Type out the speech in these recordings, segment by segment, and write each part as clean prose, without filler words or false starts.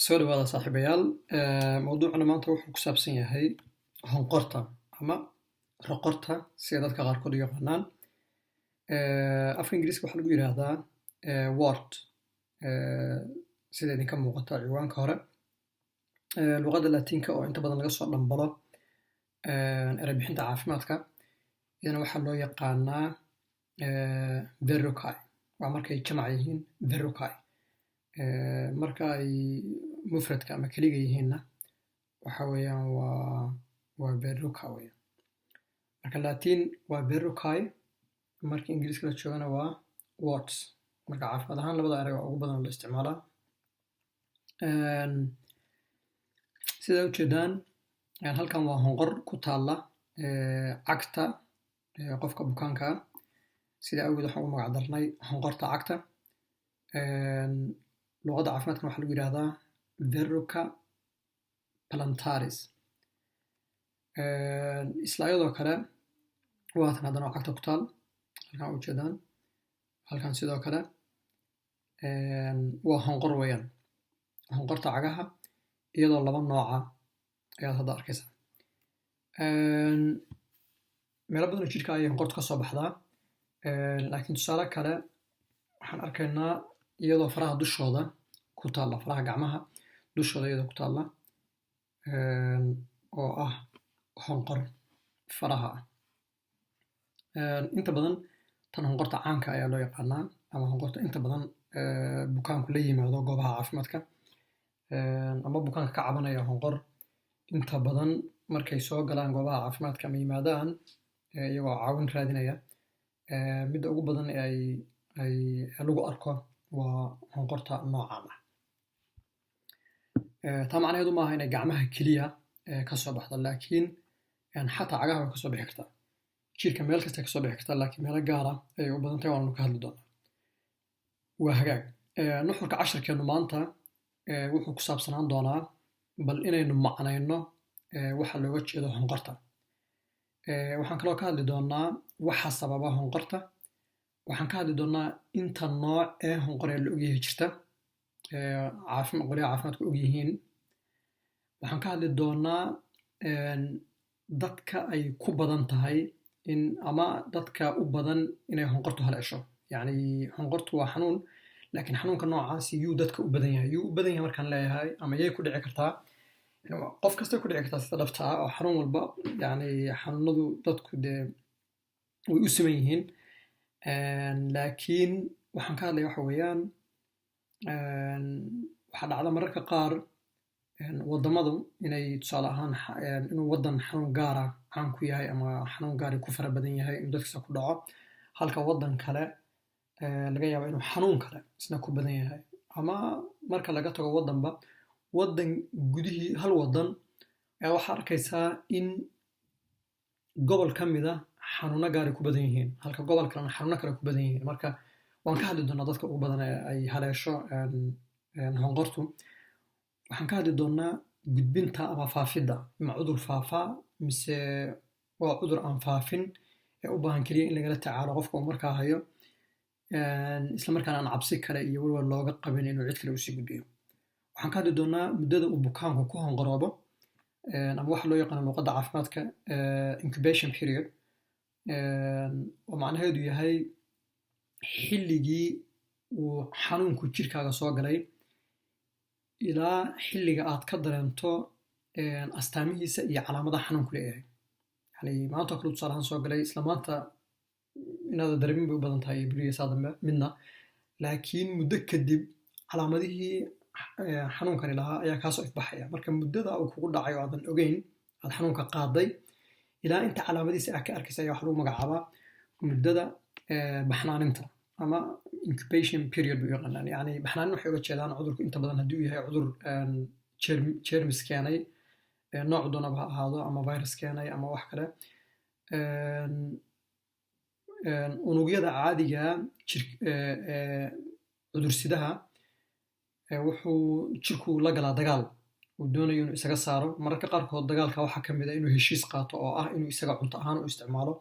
Soo dhawaada, saaxiibayaal. Mawduucuna maanta wuxuu ku saabsan yahay honqorta ama roqorta, sida dadka qaarkood u yaqaanaan. Afka Ingiriiska waxaa lagu yidhaahdaa wart, sida idinka muuqata ciwaanka hore. Luqadda Latiinka, oo inta badan laga soo dhambalo erey bixinta caafimaadka, iyadana waxaa loo yaqaanaa verrucae. Waa markay jamac yihiin verrucae, marka ay mufradka ama keliga yihiinna waxa weeyaan waa verruca weeyaan. Marka Latin waa verrucae, marka Ingiriiska la joogana waa warts. Marka caafimaad ahaan labada erey waa ugu badan oo la isticmaalaa. Sidaa ujeedaan, halkan waa honqor ku taalla cagta qofka bukaanka ah. Sida awgeed waxaan ugu magac darnay honqorta cagta. Luqadda caafimaadkana waxaa lagu yidhahdaa verruca plantaris. Isla iyadoo kale waatan haddana oo cagta ku taal halkan ujeedaan. Halkan sidoo kale waa honqor weeyaan, honqorta cagaha iyadoo laba nooca ayaad hadda arkaysaa. Meelo badan oo jidhka ayay honqortu ka soo baxdaa, laakiin tusaale kale waxaan arkaynaa iyadoo faraha dushooda ku taalla, faraha gacmaha dushooda iyadoo ku taalla, oo ah honqor faraha ah. Inta badan tan honqorta caanka ayaa loo yaqaanaa, ama honqorta inta badan bukaanku la yimaado goobaha caafimaadka, ama bukaanka ka cabanaya honqor inta badan markay soo galaan goobaha caafimaadka ama yimaadaan iyagoo caawin raadinaya, midda ugu badan ee ay lagu arko waa honqorta noocan ah. Taa macnaheedu maaha inay gacmaha keliya ka soo baxdo, laakiin xataa cagaha way kasoo bixi kartaa. Jirka meel kasta kasoo bixi kartaa, laakiin meelo gaara ayay u badan tahay, waanu ka hadli doonaa. Waa hagaag. Nuxurka casharkeennu maanta wuxuu ku saabsanaan doonaa bal inaynu macnayno waxa looga jeedo honqorta. Waxaan kaloo ka hadli doonaa waxa sababa honqorta. Waxaan ka hadli doonaa inta nooc ee honqor ee la ogyahay jirta, qolyaha caafimaadku ogyihiin. Waxaan ka hadli doonaa dadka ay ku badan tahay in ama dadka u badan inay honqortu haleesho. Yacni honqortu waa xanuun, laakiin xanuunka noocaasi yuu dadka u badan yahay, yuu u badan yahay markaan leeyahay ama yay ku dhici kartaa? Qof kastay ku dhici kartaa sida dhabta ah, oo xanuun walba, yani xanuunadu dadku dee way u siman yihiin. Laakiin waxaan ka hadlaya waxa weeyaan, waxaa dhacda mararka qaar waddamadu inay, tusaale ahaan, inuu waddan xanuun gaara caan ku yahay ama xanuun gaari ku fara badan yahay inuu dadkiisa ku dhaco, halka waddan kale laga yaabo inuu xanuun kale isna ku badan yahay. Ama marka laga tago waddanba, waddan gudihii, hal waddan ayaa waxaa arkaysaa in gobol ka mida xanuuno gaari ku badan yihiin, halka gobol kalena xanuuno kale ku badan yihiin. Marka waan ka hadli doonaa dadka ugu badan ee ay haleesho honqortu. Waxaan ka hadli doonaa gudbinta ama faafidda, ma cudur faafaa mise waa cudur aan faafin ee u baahan keliya in lagala tacaalo qofka uu markaa hayo, isla markaana aan cabsi kale iyo walwal looga qabin inuu cid kale usii gudbiyo. Waxaan ka hadli doonaa muddada uu bukaanku ku honqoroobo, ama waxa loo yaqaano luqadda caafimaadka incubation period, oo macnaheedu yahay xilligii uu xanuunku jirkaaga soo galay ilaa xilliga aad ka dareento astaamihiisa iyo calaamadaha xanuunku leeyahay. Yani maanta oo kale tusaale ahaan soo galay, isla maanta inaada dareemin bay u badan tahay, beriga saa dambe midna, laakiin muddo kadib calaamadihii xanuunkani lahaa ayaa kaasoo ifbaxaya. Marka muddada uu kugu dhacay oo aadan ogeyn aad xanuunka qaaday ilaa inta calaamadihiisa aad ka arkaysa ayaa waxa lagu magacaabaa muddada baxnaaninta ama incubation period bay u yaqaanaan. Yani baxnaanin waxay uga jeedaan cudurku inta badan haddii uu yahay cudur jermis keenay, nooc doonaba ha ahaado, ama virus keenay ama wax kale, unugyada caadiga jir cudursidaha wuxuu jirku la galaa dagaal uu doonayo inuu isaga saaro. Mararka qaarkood dagaalka waxaa ka mid a inuu heshiis qaato, oo ah inuu isaga cunto ahaan u isticmaalo.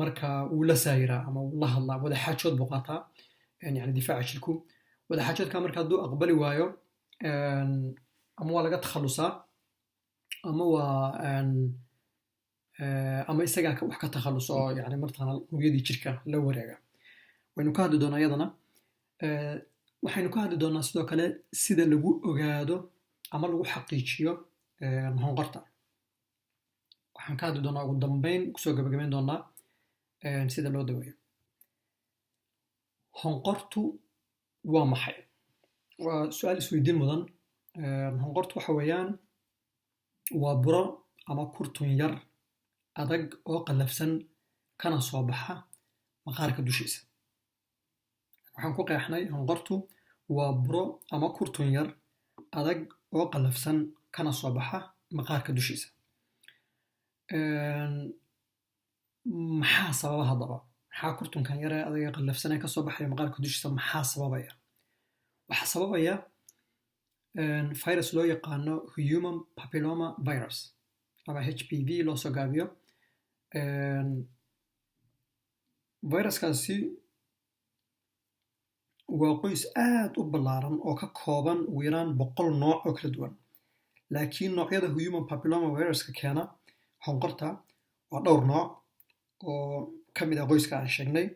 Marka wuu la saayiraa ama wuu la hadlaa, wada xaajood buu qaataa, yani difaaca jirku wada xaajoodka. Marka hadduu aqbali waayo Ama waa laga takhalusaa ama waa ama isagaa wax ka takhaluso oo yani martaana unugyadii jirka la wareega. Waynu ka hadli doonaa iyadana. Waxaynu ka hadli doonaa sidoo kale sida lagu ogaado ama lagu xaqiijiyo honqorta. Waxaan ka hadli doonaa, ugu dambeyn kusoo gabagabayn doonaa sida loo daweeyo. Honqortu waa maxay? Waa su-aal isweydiin mudan. Honqortu waxa weeyaan waa buro ama kurtun yar, adag oo qallafsan, kana soo baxa maqaarka dushiisa. Waxaan ku qeexnay honqortu waa buro ama kurtun yar, adag oo qallafsan, kana soo baxa maqaarka dushiisa. Maxaa sababa haddaba? Maxaa kurtunkan yare adaga qallafsan ee kasoo baxaya maqaarka dushiisa, maxaa sababaya? Waxaa sababaya virus loo yaqaano human papilloma virus ama HPV loo soo gaabiyo. Viruskaasi waa qoys aad u ballaaran oo ka kooban ugu yaraan 100 nooc oo kala duwan, laakiin noocyada human papilloma viruska keena honqorta waa dhowr nooc oo ka mid ah qoyska aan sheegnay.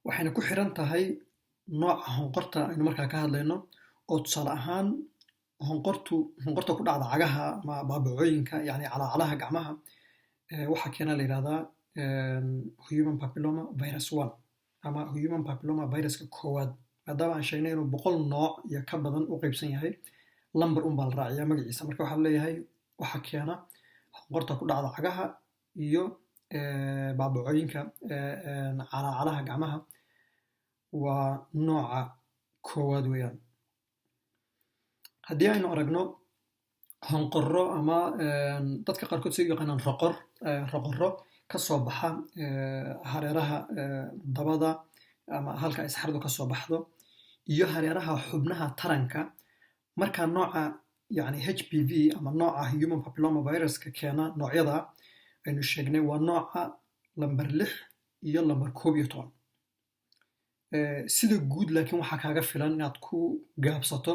Waxayna ku xiran tahay nooca honqorta aynu markaa ka hadlayno, oo tusaale ahaan honqorta ku dhacda cagaha ama baabacooyinka, yani calaacalaha gacmaha, waxaa keena la yidhahdaa human papilloma virus 1 ama human papilloma viruska koowaad. Maadaama aan sheegnay inuu 100 nooc iyo ka badan u qaybsan yahay, lambar un baa la raaciyaa magaciisa. Marka waxaa leeyahay waxaa keena honqorta ku dhacda cagaha iyo baabacooyinka, calaacalaha gacmaha, waa nooca koowaad weeyaan. Haddii aynu aragno honqorro ama dadka qaarkood si u yaqaanaan roqor, roqorro ka soo baxa hareeraha dabada ama halka ay saxaradu ka soo baxdo iyo hareeraha xubnaha taranka, marka nooca yani HPV ama nooca human papilloma viruska keena noocyada aynu sheegnay waa nooca lambar 6 iyo lambar 11 sida guud. Laakiin waxaa kaaga filan inaad ku gaabsato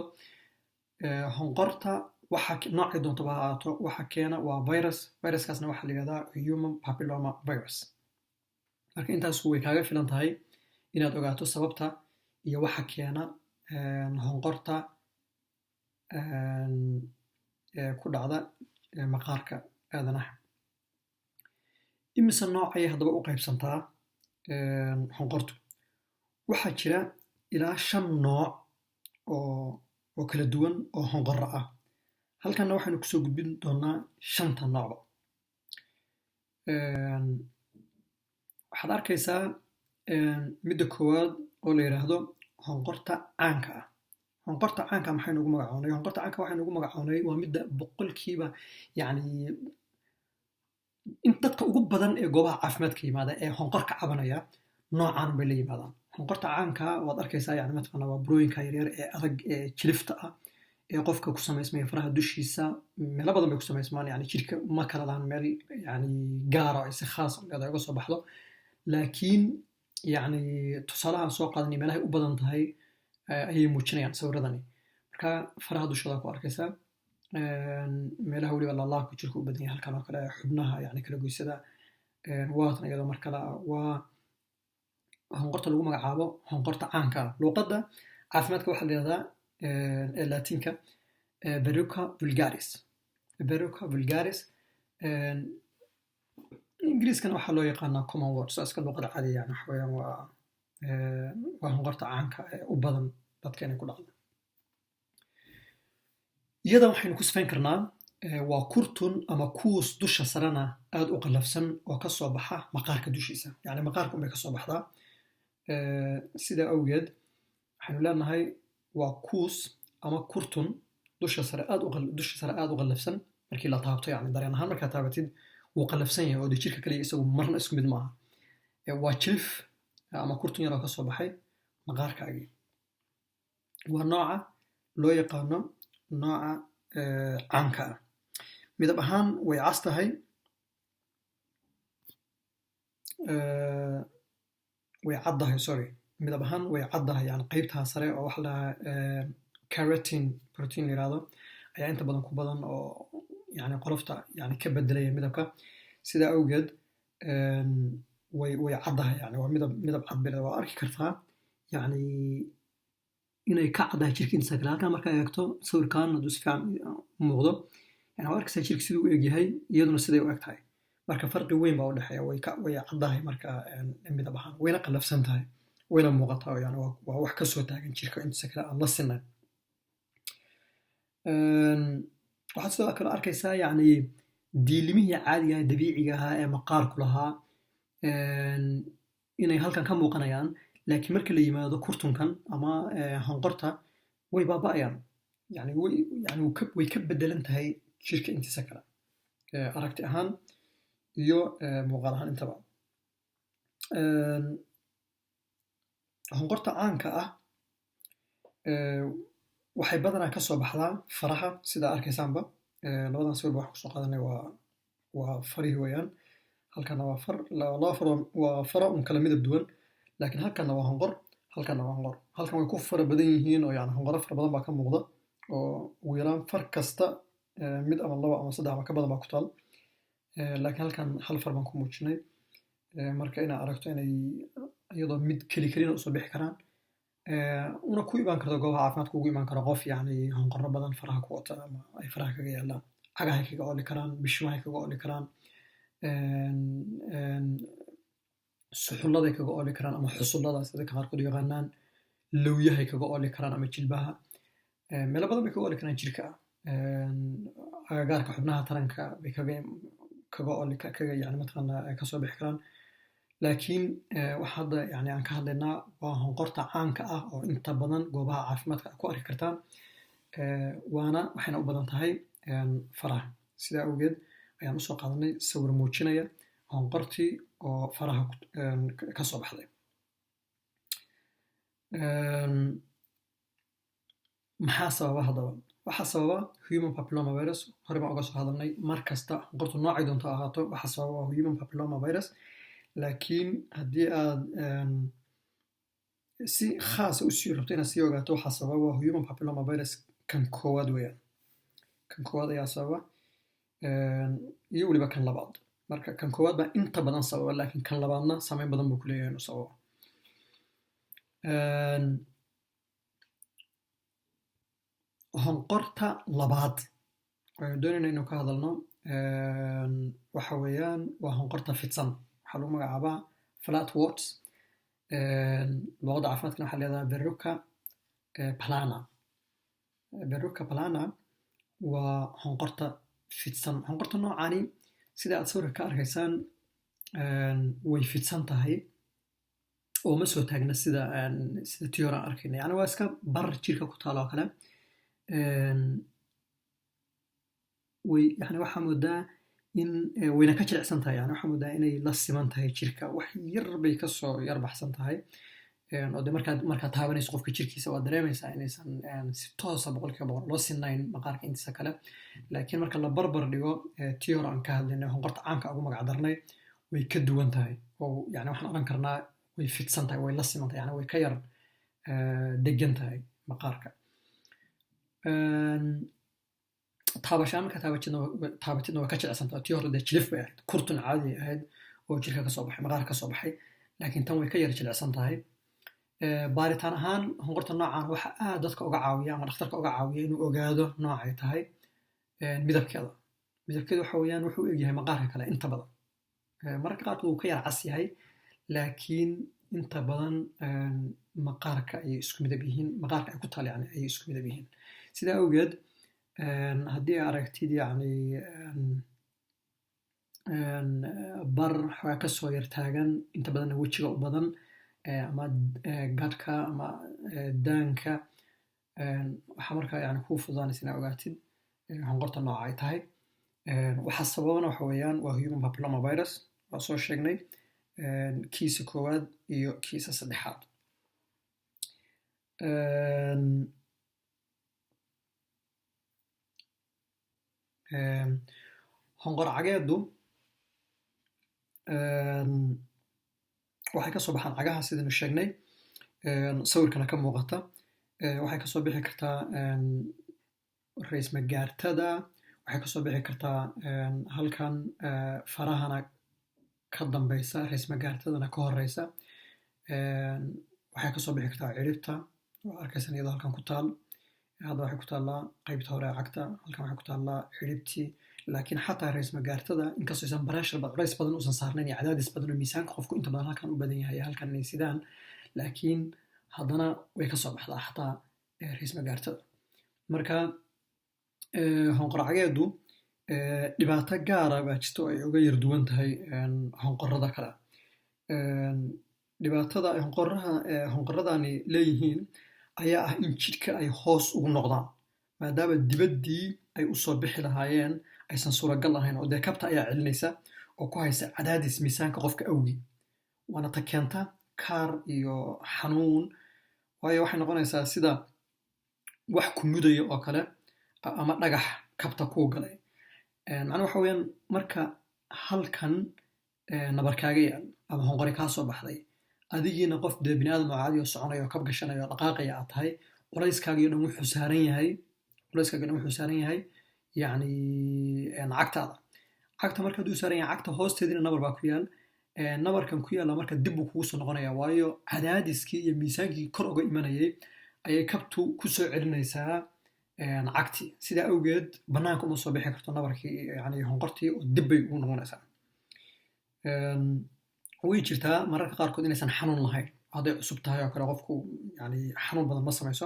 honqorta waxa noocay doontaba ha ahaato, waxa keena waa virus, viruskaasna waxaa la yihahdaa human papilloma virus. Marka intaas way kaaga filan tahay inaad ogaato sababta iyo waxa keena honqorta ku dhacda maqaarka aadanaha. Imise nooc ayay haddaba u qaybsantaa honqortu? Waxaa jira ilaa shan nooc oo kala duwan oo honqorro ah. Halkanna waxaynu kusoo gudbin doonaa shanta noocba. Waxaad arkaysaa midda koowaad oo la yidhaahdo honqorta caanka ah. Honqorta caanka maxaynu ugu magacoonay? Honqorta caanka waxaynu ugu magacoonay waa midda boqolkiiba yacni in dadka ugu badan ee goobaha caafimaadka yimaada ee honqor ka cabanaya noocan bay la yimaadaan. Honqorta caanka waad arkaysaa, yani mataqaana waa burooyinka yaryar ee adag ee jilifta ah ee qofka ku samaysmaya faraha dushiisa. Meelo badan bay ku samaysmaan, yani jirka ma kala lahan meel yani gaara ay si khaas u leedahay uga soo baxdo, laakiin yani tusaalahan soo qaadanay meelahay u badan tahay ayay muujinayaan sawiradani. Marka faraha dushooda ku arkaysaa, meelaha weliba laalaabka jirka u badan yahay, halkan oo kale, xubnaha yani kala goysada. Waatan iyadoo mar kale waa honqorta lagu magacaabo honqorta caanka ah. Luuqadda caafimaadka waxaa la yihahdaa ee Latinka verruca vulgaris, verruca vulgaris. Ingiriiskana waxaa loo yaqaanaa common wart, saaska luuqada caadiga. Yani waxa weeyaan waa honqorta caanka ee u badan dadka inay ku dhacdo. Iyada waxaynu ku sifayn karnaa waa kurtun ama kuus dusha sarena aad u qallafsan oo ka soo baxa maqaarka dushiisa, yani maqaarka unbay ka soo baxdaa. Sidaa awgeed waxaynu leenahay waa kuus ama kurtun dusha sare aad u qallafsan. Markii la taabto, yani dareen ahaan markaad taabatid, wuu qallafsan yahay oo de jirka kaliya isagu marna isku mid maaha. Waa jilif ama kurtun yar oo ka soo baxay maqaarkaagii. Waa nooca loo yaqaano nooca caanka ah. Midab ahaan way cas tahay, way caddahay, sorry, midab ahaan way caddahay, yani qaybtaa sare oo waxa la dhahaa Keratin protein la yirahdo ayaa inta badan ku badan oo yani qolofta yani ka bedelaya midabka. Sidaa awgeed way caddahay, yani waa midab cad bay. Waa arki kartaa yani inay ka caddahay jirka intiisa kale. Halkan markaa eegto sawirkan, hadduu si fiican u muuqdo, yani waa arkaysaa jirka siduu u egyahay, iyaduna siday u eg tahay. Marka farqi weyn baa u dhexeeya. Way caddahay marka midab ahaan, wayna qallafsan tahay, wayna muuqataa. Yani waa wax kasoo taagan jirka intiisa kale aan la sinayn. Waxaad sidoo kale arkaysaa yani diilimihii caadiga, dabiiciga ahaa ee maqaarku lahaa inay halkan ka muuqanayaan, laakiin marka la yimaado kurtunkan ama honqorta way baaba'ayaan. Yani yani way ka bedelan tahay jirka intiisa kale aragti ahaan iyo muuqaal ahaan intaba. Honqorta caanka ah waxay badanaa ka soo baxdaa faraha, sidaa arkaysaanba. Labadan sawir waxaan kusoo qaadanay waa farihii weeyaan. Halkana waa far, laba far waa faro un kala midab duwan, laakiin halkana waa honqor, halkana waa honqor. Halkan way ku fara badan yihiin oo yani honqoro fara badan baa ka muuqda, oo ugu yaraan far kasta mid ama laba ama saddex ama ka badan baa ku taal, laakiin halkan hal far baan ku muujinay. Marka inaad aragto inay iyadoo mid keli kelina usoo bixi karaan, una ku imaan karto goobaha caafimaadka, ugu imaan karo qof yani honqoro badan faraha ku wata ama ay faraha kaga yaalaan, cagahay kaga oli karaan, bishimahay kaga oli karaan, suxulladay kaga oli karaan ama xusullada sida dadka qaarkood u yaqaanaan, lowyahay kaga oli karaan ama jilbaha. Meelo badan bay kaga oli karaan jirka ah. Agagaarka xubnaha taranka bay kaga oli kaga yani mataqaanaa kasoo bixi karaan. Laakiin waxa hadda yani aan ka hadlaynaa waa honqorta caanka ah oo inta badan goobaha caafimaadka ku arki kartaan, waana waxayna u badan tahay faraha. Sidaa awgeed ayaan usoo qaadanay sawir muujinaya honqortii oo faraha ka soo baxday. Maxaa sababa haddaba? Waxaa sababa human papilloma virus. Hore baan uga soo hadalnay. Mar kasta honqortu noocay doonto ahaato, waxaa sababa human papilloma virus. Laakiin haddii aad si khaasa usii rabto inaad sii ogaato, waxaa sababa human papilloma virus kan koowaad weeyaan. Kan koowaad ayaa sababa iyo weliba kan labaad. Marka kan koowaad baa inta badan sababa, laakiin kan labaadna saameyn badan buu ku leeyahay inuu sababo. Honqorta labaad aynu doonayna inuu ka hadalno waxa weeyaan waa honqorta fidsan. Waxaa lagu magacaabaa flat warts, luqadda caafimaadkana waxaa leedahay verruca plana. Verruca plana waa honqorta fidsan. Honqorta noocani, sida aad sawirka ka arkaysaan, way fidsan tahay oo ma soo taagna sida tii hore aan arkayna. Yani waa iska bar jirka ku taalo oo kale. Way yani waxaa moodaa in wayna ka jilicsan tahay. Yani waxaa moodaa inay la siman tahay jirka, wax yar bay kasoo yar baxsan tahay, oo de markaad taabanayso qofka jirkiisa waad dareemaysaa inaysan si toosa 100% loo sinayn maqaarka intiisa kale. Laakiin marka la barbar dhigo tii hore aan ka hadlaynay, honqorta caanka ugu magac darnay, way ka duwan tahay oo yani waxaan odhan karnaa way fidsan tahay, way la siman tahay, yani way ka yar degan tahay maqaarka. Taabashaan marka taabatidna way ka jilicsan tahay. Tii hore dee jilif bay ahayd, kurtun caadi ahayd oo jirka kasoo baxay, maqaarka kasoo baxay, laakiin tan way ka yar jilicsan tahay. Baaritaan ahaan honqorta noocan waxa aad dadka uga caawiya ama dhakhtarka uga caawiya inuu ogaado noocay tahay midabkeeda. Midabkeeda waxa weeyaan wuxuu u egyahay maqaarka kale inta badan. Mararka qaarkood wuu ka yar cas yahay, laakiin inta badan maqaarka ayay isku midab yihiin, maqaarka ay ku taal yani ayay isku midab yihiin. Sidaa awgeed haddii aragtid yani bar xoogaa kasoo yar taagan, inta badanna wejiga u badan ama gadhka ama daanka, waxaa markaa yani kuu fududaanaysa inaad ogaatid honqorta nooca ay tahay. Waxa sababana waxa weeyaan waa human papilloma virus, waa soo sheegnay, kiisa koowaad iyo kiisa saddexaad. Honqor cageedu waxay kasoo baxaan cagaha, sidaynu sheegnay, sawirkana ka muuqata. Waxay kasoo bixi kartaa rays magaartada, waxay kasoo bixi kartaa halkan farahana ka dambeysa, rays magaartadana ka horeysa. Waxay kasoo bixi kartaa ciribta. Waa arkaysan iyadoo halkan ku taal. Hadda waxay ku taallaa qaybta hore ee cagta, halkan waxay ku taallaa ciribtii. Laakiin xataa rays magaartada, inkastoo aysan pressure, culays badan uusan saarnayn iyo cadaadis badan oo miisaanka qofku inta badan halkan u badan yahay, halkan inay sidaan, laakiin haddana way kasoo baxdaa xataa rays magaartada. Marka honqor cageedu dhibaato gaara baa jirta oo ay uga yar duwan tahay honqorada kale. Dhibaatada ay honqoradani leeyihiin ayaa ah in jidhka ay hoos ugu noqdaan, maadaama dibaddii ay usoo bixi lahaayeen aysan suuragal ahayn, oo dee kabta ayaa celinaysa oo ku haysa cadaadis miisaanka qofka awgi. Waana ta keenta kaar iyo xanuun, waayo waxay noqonaysaa sida wax ku mudaya oo kale ama dhagax kabta kuu galay. Macnaa waxa weeyaan, marka halkan nabar kaaga yaal ama honqori kaa soo baxday, adigiina qof dee bini aadam oo caadi oo soconaya oo kab gashanaya oo dhaqaaqaya aad tahay, culayskaaga dhan wuxuu saaran yahay yacni cagtaada. Cagta marka hadduu saaran yahay, cagta hoosteediina nabar baa ku yaal. Nabarkan ku yaalla marka dib buu kugu soo noqonaya, waayo cadaadiskii iyo miisaankii kor uga imanayay ayay kabtu ku soo celinaysaa cagtii. Sidaa awgeed bannaanka uma soo bixi karto nabarkii, yani honqortii, oo dib bay ugu noqonaysaa. Way jirtaa mararka qaarkood inaysan xanuun lahayn. Hadday cusub tahay oo kale, qofku yani xanuun badan ma samayso.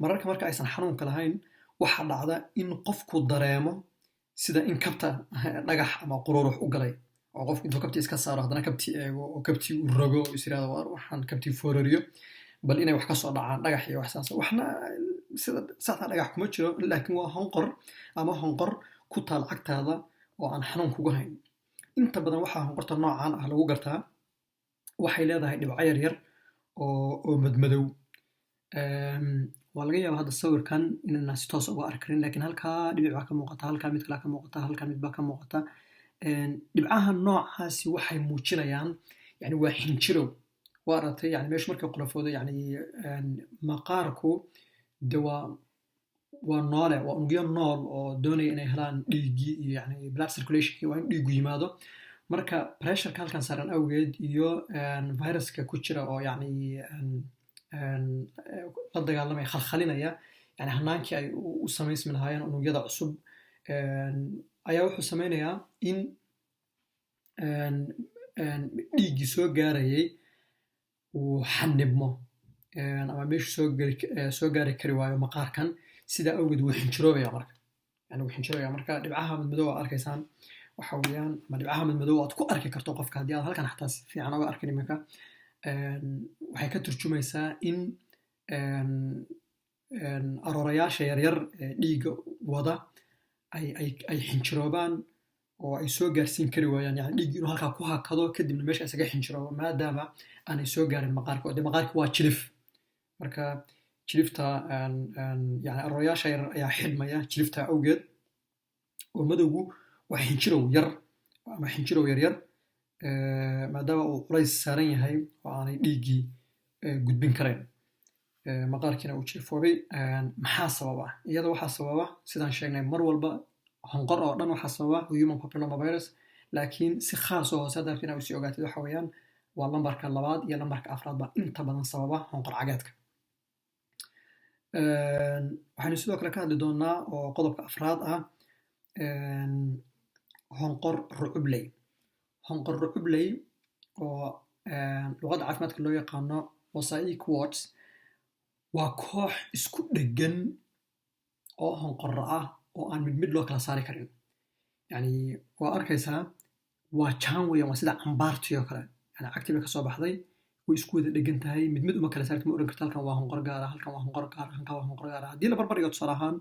Mararka marka aysan xanuunka lahayn, waxaa dhacda in qofku dareemo sida in kabta dhagax ama qururux u galay, oo qofku intuu kabtii iska saaro, haddana kabtii eego oo kabtii u rogo oo is yiraahdo, "Waar, waxaan kabtii foorariyo, bal inay wax ka soo dhacaan, dhagax iyo wax saas." Waxna sida saxda dhagax kuma jiro, laakiin waa honqor ama honqor ku taal cagtaada oo aan xanuun kugu hayn. Inta badan waxaa honqorta noocan ah lagu gartaa waxay leedahay dhibco yar yar oo madmadow. Waa laga yaabaa hadda sawirkan inaan si toos uga arki karin, laakiin halkaa dhibic baa ka muuqata, halkaa mid kalaa ka muuqata, halkaa mid baa ka muuqata. Dhibcaha noocaasi waxay muujinayaan yani waa xinjirow. Waa aragtay, yani meeshu markay qolofoodo, yani maqaarku de waa noole, waa unugyo nool oo doonaya inay helaan dhiiggii iyo yani blood circulationkii. Waa in dhiiggu yimaado. Marka pressureka halkan saaran awgeed iyo viruska ku jira oo yani la dagaalamaya, khalkhalinaya yani hanaankii ay u samaysmi lahaayeen unugyada cusub, ayaa wuxuu sameynayaa in dhiiggii soo gaarayay uu xanibmo ama meeshu soo gaari kari waayo maqaarkan. Sidaa awgeed wuu xinjiroobaya marka, yani wuu xinjiroobaya. Marka dhibcaha madmadow aad arkaysaan waxa weeyaan, ama dhibcaha madmadow aad ku arki karto qofka, haddii aad halkan xataa si fiican oga arkin iminka, waxay ka turjumaysaa in aroorayaasha yaryar ee dhiigga wada ay xinjiroobaan oo ay soo gaarsiin kari waayaan, yani dhiiggi inuu halkaa ku hakado, kadibna meesha isaga xinjiroobo, maadaama aanay soo gaarin maqaarka, oo dee maqaarka waa jilif. Marka jilifta, yani aroorayaasha yaryar ayaa xidhmaya jilifta awgeed, oo madowgu waa xinjirow yar ama xinjirow yaryar, maadaama uu culays saaran yahay oo aanay dhiiggii gudbin karayn, maqaarkiina uu jilifoobay. Maxaa sababa iyada? Waxaa sababa, sidaan sheegnay, mar walba honqor oo dhan waxaa sababa human papillomavirus, laakiin si khaas oo hoose hadda inaa usii ogaatid waxa weeyaan waa lambarka labaad iyo lambarka afraad baa inta badan sababa honqor cageedka. Waxaynu sidoo kale ka hadli doonaa, oo qodobka afraad ah, honqor rucubley. Honqor rucubley, oo luqadda caafimaadka loo yaqaano mosaic warts, waa koox isku dheggan oo honqorro ah oo aan mid mid loo kala saari karin. Yani waa arkaysaa, waa jaan weeyaan, waa sida cambaartii oo kale. Yani cagtii bay kasoo baxday, way isku wada dhegan tahay, mid mid uma kala saartid. Ma oran karta halkan waa honqor gaara, halkan waa honqor gaara, halkan waa honqor gaara. Haddii la barbar dhigo, tusaale ahaan,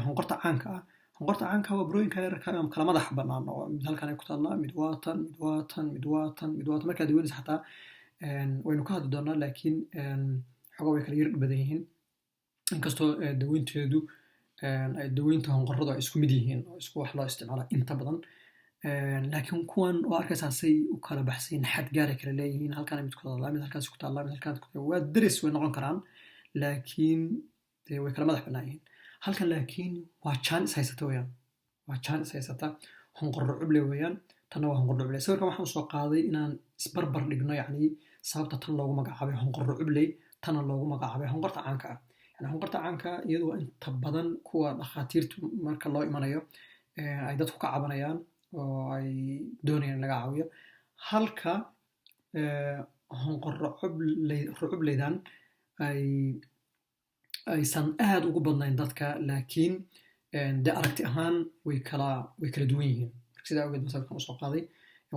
honqorta caanka ah, honqorta caanka ah waa burooyinka yararka ama kala madax bannaan, oo mid halkan ay ku taallaa, mid waa tan, mid waa tan, mid waa tan, mid waa tan. Markaad daweynaysa xataa waynu ka hadli doonaa, laakiin xogaa way kala yar badan yihiin, inkastoo daweynteedu ay daweynta honqorradu ay isku mid yihiin oo isku wax loo isticmaalo inta badan. Laakiin kuwan waa arkaysaa say u kala baxsan, xad gaaray kala leeyihiin. Halkan mid ku taallaa, mid halkaas ku taallaa, mid halkaas ku taallaa. Waa deris way noqon karaan, Laakiin dee way kala madax bannaan yihiin. Halkan laakiin waa jaan is haysata weeyaan, waa jaan is haysata, honqor rucuble weeyaan. Tanna waa honqor rucuble. Sawirkan waxaan usoo qaaday inaan isbarbar dhigno, yacni sababta tan loogu magacaabay honqor rucubley, tana loogu magacaabay honqorta caanka ah. Yani honqorta caanka ah iyadu waa inta badan kuwa dhakhaatiirtu marka loo imanayo ay dadku ka cabanayaan oo ay doonayaan in laga caawiyo, halka honqor rucubleydan aysan aad ugu badnayn dadka, laakiin dee aragti ahaan way kala duwan yihiin. Sidaa awgeed baan sawirkan usoo qaaday.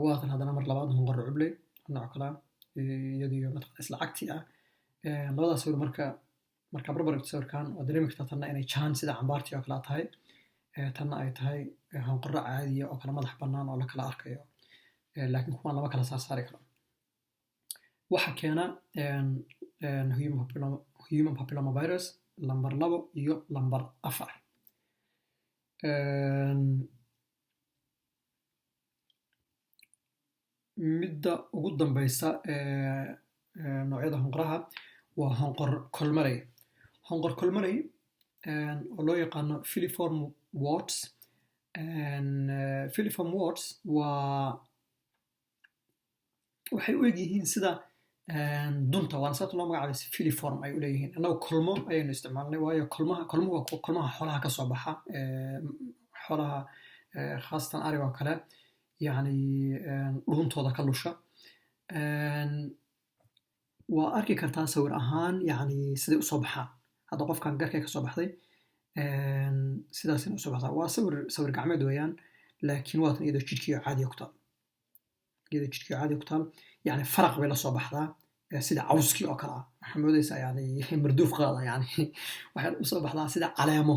Waatan haddana mar labaad honqor rucubley nooc kala, iyadiyo mataqana isla cagti ah labadaas sawir. Marka barbar dhigto sawirkan, waad dareemi kartaa tanna inay jaan sida cambaartii oo kale tahay, tanna ay tahay honqorro caadiya oo kala madax bannaan oo la kala arkayo, laakiin kuwan lama kala saarsaari karo. Waxa keena human papilloma virus lambar 2 iyo lambar 4. Midda ugu dambeysa ee noocyada honqoraha waa honqor kolmaley. Honqor kolmaley oo loo yaqaano filiform warts. Filiform warts waxay u egyihiin sida dunta, waana sababta loo magacaabay filiform ay u leeyihiin. Annagu kolmo ayaynu isticmaalnay, waayo kolmaha, kolmuhu waa kuwa kolmaha xoolaha ka soo baxa, xoolaha, khaasatan ariga oo kale, yacni dhuuntooda ka lusha. Waa arki kartaa sawir ahaan, yacni siday usoo baxaan. Hadda qofkan garkay ka soo baxday, sidaasina usoo baxdaa. Waa sawir gacmeed weeyaan, laakiin waatan iyadoo jidhkii caadiya ku taal, iyadoo jidhkii caadiya ku taal. Yani faraq bay la soo baxdaa sida cawskii oo kale ah. Waxaa moodaysaa yani marduuf qaada. Yani waxay usoo baxdaa sida caleemo,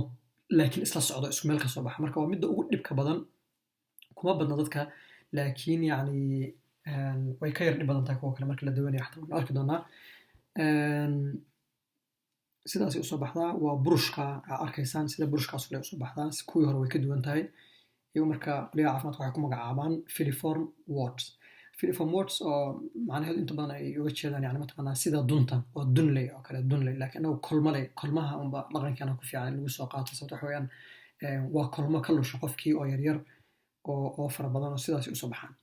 laakiin isla socdo, isku meel ka soo baxa. Marka waa midda ugu dhibka badan, kuma badna dadka, laakiin yani way ka yar dhib badan tahay kuwa kale marka la dawanayo. Xataa waynu arki doonaa. Sidaasay usoo baxdaa. Waa burushka aa arkaysaan, sida burushkaas kale usoo baxdaa. Kuwii hore way ka duwan tahay iyagu. Marka qolyaha caafimaadka waxay ku magacaabaan filiform warts. Filiform warts oo macnaheedu inta badan ay uga jeedaan yani mataqaanaa sida dunta oo dunley oo kale, dunley. Laakiin anagu kolmaley, kolmaha unba dhaqankeena ku fiican in lagu soo qaato. Sababto waxa weeyaan waa kolmo ka lusha qofkii oo yaryar oo fara badan oo sidaasay usoo baxaan.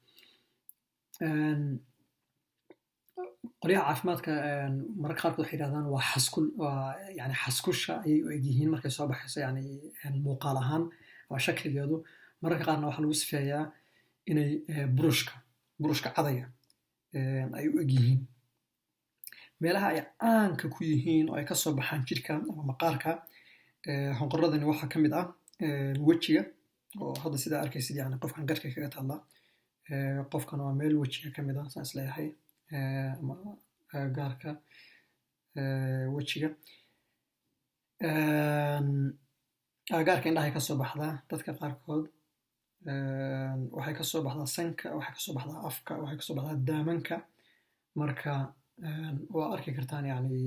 Qolyaha caafimaadka mararka qaarkood waxay yidhahdaan waa xaskul, waa yani xaskusha ayay u egyihiin markay soo baxayso, yani muuqaal ahaan ama shakligeedu. Mararka qaarna waxaa lagu sifeeyaa inay burushka cadaya ay u egyihiin. Meelaha ay caanka ku yihiin oo ay kasoo baxaan jidhka ama maqaarka honqoradani waxaa ka mid ah wejiga, oo hadda sidaa arkaysid yani qofkan garhka kaga taalla. Qofkan waa meel wejiga ka mid ah saan isleeyahay, ama gaarka wejiga, agagaarka indhahay kasoo baxdaa. Dadka qaarkood waxay kasoo baxdaa sanka, waxay kasoo baxdaa afka, waxay kasoo baxdaa daamanka. Marka waa arki kartaan yani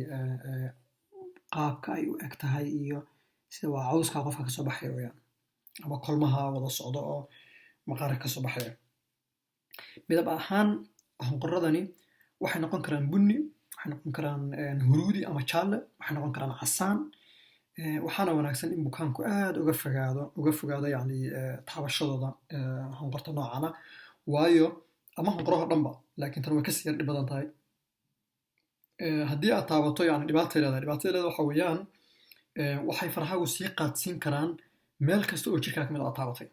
qaabka ay u eg tahay iyo sida waa cawska qofka kasoo baxaya weyaan, ama kolmaha wada socdo oo maqaarka kasoo baxaya. Midab ahaan honqoradani waxay noqon karaan bunni, waxay noqon karaan huruudi ama jaalle, waxay noqon karaan casaan. Waxaana wanaagsan in bukaanku aad uga fogaado yani taabashadooda honqorta noocana, waayo ama honqoraho dhanba, laakiin tan way kasii yar dhib badan tahay. Haddii aad taabato, yani dhibaatay leedahay. Dhibaatada leedahay waxa weeyaan waxay farahaagu sii qaadsiin karaan meel kasta oo jirkaa kamid aad taabatay.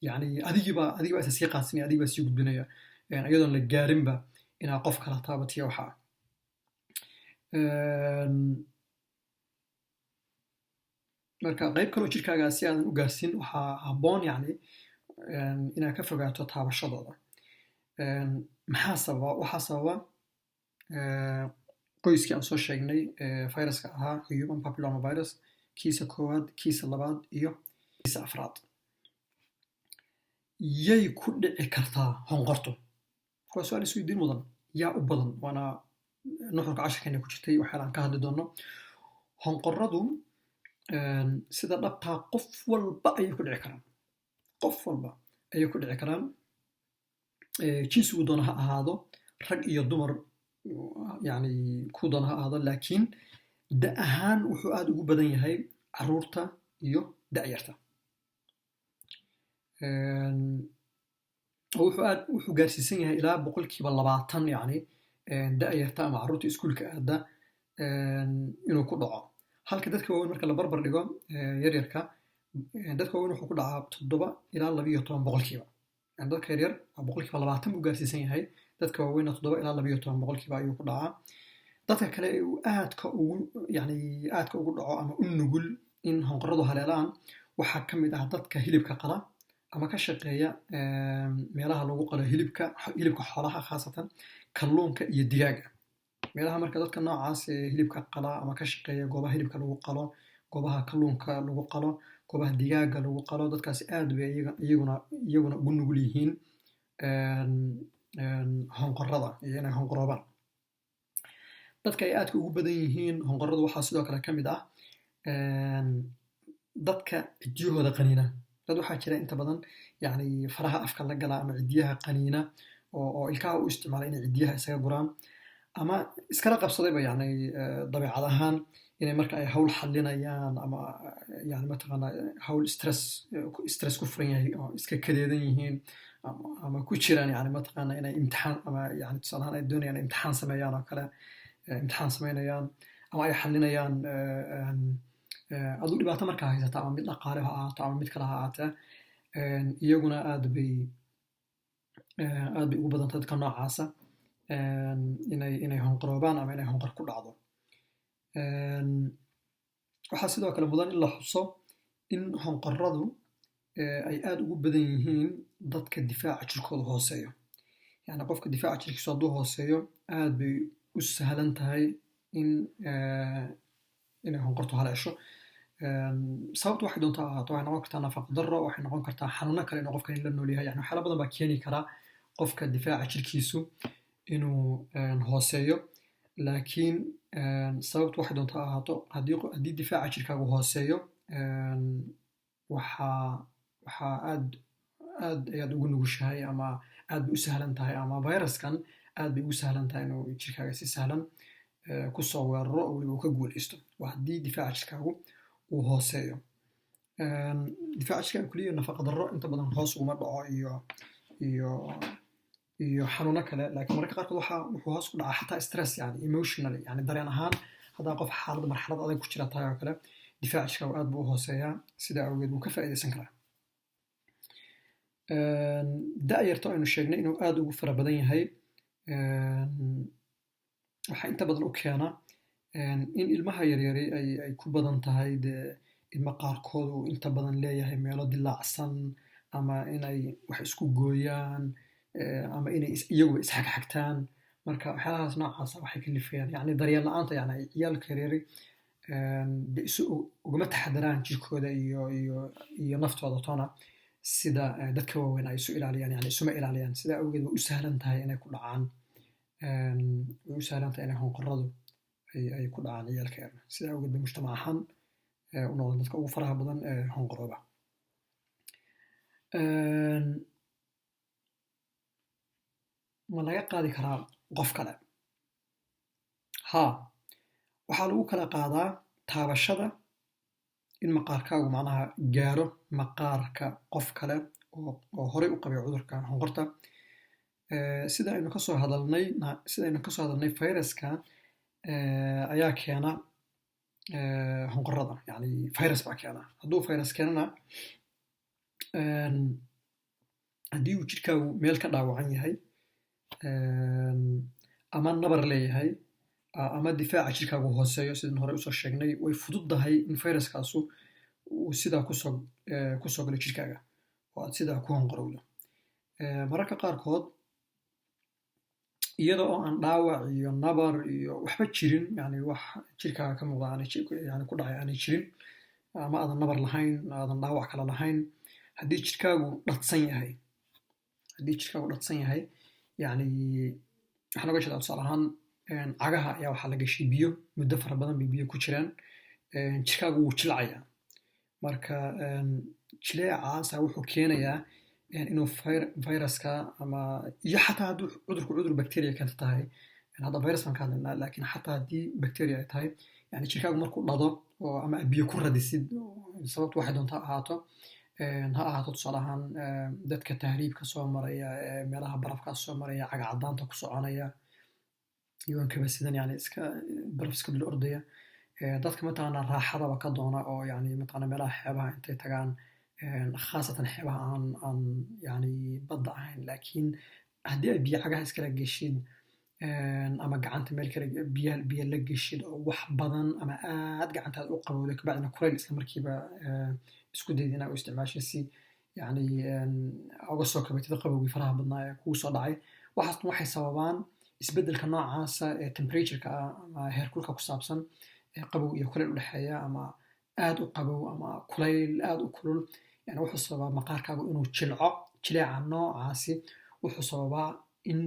Yani adigiibaa isa sii qaadsinaya, adigibaa sii gudbinaya, iyadoon la gaarinba inaad qof kala taabatiyo. Waxaa marka qayb kaloo jirkaaga si aadan u gaarsiin, waxaa habboon yani inaad ka fogaato taabashadooda. Maxaa sababa? Waxaa sababa qoyskii aan soo sheegnay viruska ahaa human papilloma virus, kiisa koowaad, kiisa labaad iyo kiisa afraad. Yay ku dhici kartaa honqortu? Waa su-aal isweydiin mudan. Yaa u badan? Waana nuxurka cashirkeena ku jirtay waxyaala aan ka hadli doono. Honqoradu sida dhabtaa qof walba ayay ku dhici karaan, qof walba ayay ku dhici karaan, jinsigu doona ha ahaado, rag iyo dumar, yani ku doona ha ahaado. Laakiin Da ahaan wuxuu aada ugu badan yahay caruurta iyo da'yarta. Oo wuxuu gaarsiisan yahay ilaa 20%, yacni da'yarta ama carruurta iskuulka aada inuu ku dhaco, halka dadka waaweyn marka la barbar dhigo yaryarka, dadka waaweyn wuxuu ku dhacaa 7 ilaa 12%. Yani dadka yaryar waa 20% buu gaarsiisan yahay, dadka waaweynna 7 ilaa 12% ayuu ku dhacaa. Dadka kale ee uu aadka ugu, yani aadka ugu dhaco ama u nugul in honqoradu haleelaan waxaa ka mid ah dadka hilibka qala ama ka shaqeeya meelaha lagu qalo hilibka, hilibka xoolaha, khaasatan kalluunka iyo digaaga. Meelaha marka dadka noocaas ee hilibka qala ama ka shaqeeya goobaha hilibka lagu qalo, goobaha kalluunka lagu qalo, goobaha digaaga lagu qalo, dadkaasi aad bay iyaguna ugu nugul yihiin honqorada iyo inay honqoroobaan. Dadka ay aadka ugu badan yihiin honqoradu waxaa sidoo kale ka mid ah dadka ciddiyahooda qaniina. Dad waxaa jira inta badan, yani, faraha afka la gala ama ciddiyaha qaniina oo ilkaha u isticmaala inay ciddiyaha isaga guraan, ama iskala qabsadayba, yani, dabeecad ahaan inay marka ay hawl xalinayaan ama, yani, mataqaana, hawl stress ku furan yahay oo iska kadeedan yihiin ama ku jiraan, yani, mataqaana, inay imtixaan ama, yani, tusaale ahaan ay doonayaan imtixaan sameeyaan oo kale, imtixaan sameynayaan ama ay xalinayaan aduu dhibaato markaa haysata, ama mid dhaqaale ha ahaato ama mid kale ha ahaatee, iyaguna aad bay ugu badanta dadka noocaasa inay honqoroobaan ama inay honqor ku dhacdo. Waxaa sidoo kale mudan in la xuso in honqoradu ay aad ugu badan yihiin dadka difaaca jirkooda hooseeyo. Yani qofka difaaca jirkiisu hadduu hooseeyo, aad bay u sahlan tahay inay honqortu haleesho. Sababtu waxay doontaa ahaato, waxay noqon kartaa nafaqa darro, waxay noqon kartaa xanuuno kale inuu qofkan la nool yahay. Yani waxyaala badan baa keeni karaa qofka difaaca jirkiisu inuu hooseeyo, laakiin sababtu waxay doontaa ahaato, haddii difaaca jirkaagu hooseeyo, waxaa aad ayaad ugu nugushahay ama aad bay u sahlan tahay ama viruskan aad bay ugu sahlan tahay inuu jirkaaga si sahlan kusoo weeraro oo weliba uu ka guuleysto. Waa haddii difaaca jirkaagu uu hooseeyo. Difaaca jirkaaga keliya nafaqa darro inta badan hoos uguma dhaco iyo xanuuno kale, laakiin mararka qaarkood wuxuu hoos ku dhacaa xataa stress, yani emotionally, yani dareen ahaan. Haddaa qof xaalad marxalad adag ku jira tahay oo kale, difaaca jirkaagu aad buu u hooseeyaa, sidaa awgeed wuu ka faa'iideysan karaa. Da'yarta aynu sheegnay inuu aad ugu fara badan yahay, waxaa inta badan u keena in ilmaha yaryari ay ku badan tahay, dee ilmo qaarkood uu inta badan leeyahay meelo dilaacsan ama inay wax isku gooyaan ama inay iyaguba isxagxagtaan. Marka waxyaalahaas noocaasa waxay kalifayaan, yani daryeel la'aanta, yani ciyaalka yaryari de isu ugama taxadaraan jirkooda iyo naftooda toona sida dadka waaweyn ay isu ilaaliyaan, yani isuma ilaaliyaan. Sidaa awgeed way u sahlan tahay inay ku dhacaan, way u sahlan tahay inay honqoradu ay ku dhacaan ciyaalka yar. Sidaa awgeed bay mujtamac ahaan u noqdaan dadka ugu faraha badan ee honqorooba. Ma laga qaadi karaa qof kale? Haa, waxaa lagu kala qaadaa taabashada, in maqaarkaagu macnaha gaaro maqaarka qof kale oo horey u qabay cudurka honqorta. Sida aynu kasoo hadalnay, viruska ayaa keena honqorada, yani virus baa keena. Hadduu virus keenana, haddii uu jirkaagu meel ka dhaawacan yahay ama nabar leeyahay ama difaaca jirkaagu hooseeyo, sidaan hore usoo sheegnay, way fududdahay in viruskaasu uu sidaa kusoo galo jirkaaga oo aad sidaa ku honqorowdo. Mararka qaarkood, iyada oo aan dhaawac iyo nabar iyo waxba jirin, yani wax jirkaaga ka muuqda aanay yani ku dhacay aanay jirin, ama aadan nabar lahayn, aadan dhaawac kale lahayn, haddii jirkaagu dhadsan yahay, yani waxaan oga jeedaa, tusaale ahaan, cagaha ayaa waxaa la gashay biyo, muddo fara badan bay biyo ku jiraan, jirkaagu wuu jilcayaa. Marka jileecaasa wuxuu keenayaa inuu viruska ama iyo xataa hadduu cudurku cudur bacteria keento tahay, hadda virus baan ka hadlaynaa, laakiin xataa haddii bacteria ay tahay, Yani jirkaagu markuu dhado oo ama biyo ku radisid, sababtu waxay doonta ha ahaato, ha ahaato tusaale ahaan dadka tahriibka soo maraya, meelaha barafkaa soo maraya, cagacadaanta ku soconaya, iyagoon kaba sidan, yani iska baraf iska dul ordaya, dadka mataqaanaa raaxadaba ka doona oo yani mataqaanaa meelaha xeebaha intay tagaan, khaasatan xeebaha aan yani badda ahayn, laakiin haddii ay biyo cagaha iskala geshid ama gacanta meel kale biyo la geshid oo wax badan ama aad gacantaada u qabowdo, kabacdina kulayl isla markiiba isku dayid inaa u isticmaashid si yani uga soo kabatid qabowgii faraha badnaa ee kugu soo dhacay, waxaasna waxay sababaan isbeddelka noocaasa ee temperatureka ah ama heerkulka ku saabsan ee qabow iyo kulayl u dhexeeya ama aad u qabow ama kulayl aad u kulul. Yani wuxuu sababaa maqaarkaagu inuu jilco. Jileeca noocaasi wuxuu sababaa in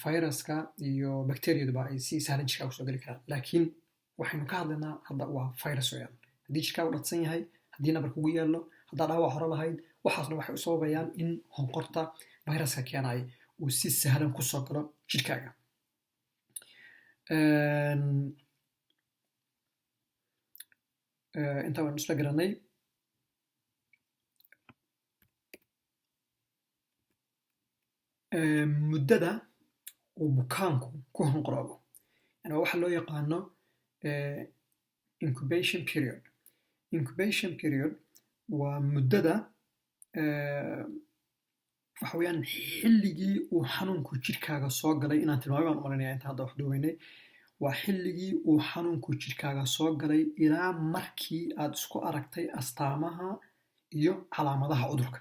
viruska iyo bacteriyaduba ay si sahlan jirkaaga kusoo geli karaan. Laakiin waxaynu ka hadlaynaa hadda waa virus weeyaan. Haddii jirkaagu dhadsan yahay, haddii nabar kugu yaallo, haddaa dhaawac hore lahayd, waxaasna waxay u sababayaan in honqorta viruska keenaya uu si sahlan kusoo galo jirkaaga. Intaa waynu isla garanay. Muddada uu bukaanku ku honqoroobo, yani waa waxa loo yaqaano incubation period. Incubation period waa muddada, waxa weeyaan xilligii uu xanuunku jirkaaga soo galay. Inaan tilmaamay baan u malinaya inta hadda wax duubaynay. Waa xilligii uu xanuunku jirkaaga soo galay ilaa markii aad isku aragtay astaamaha iyo calaamadaha cudurka.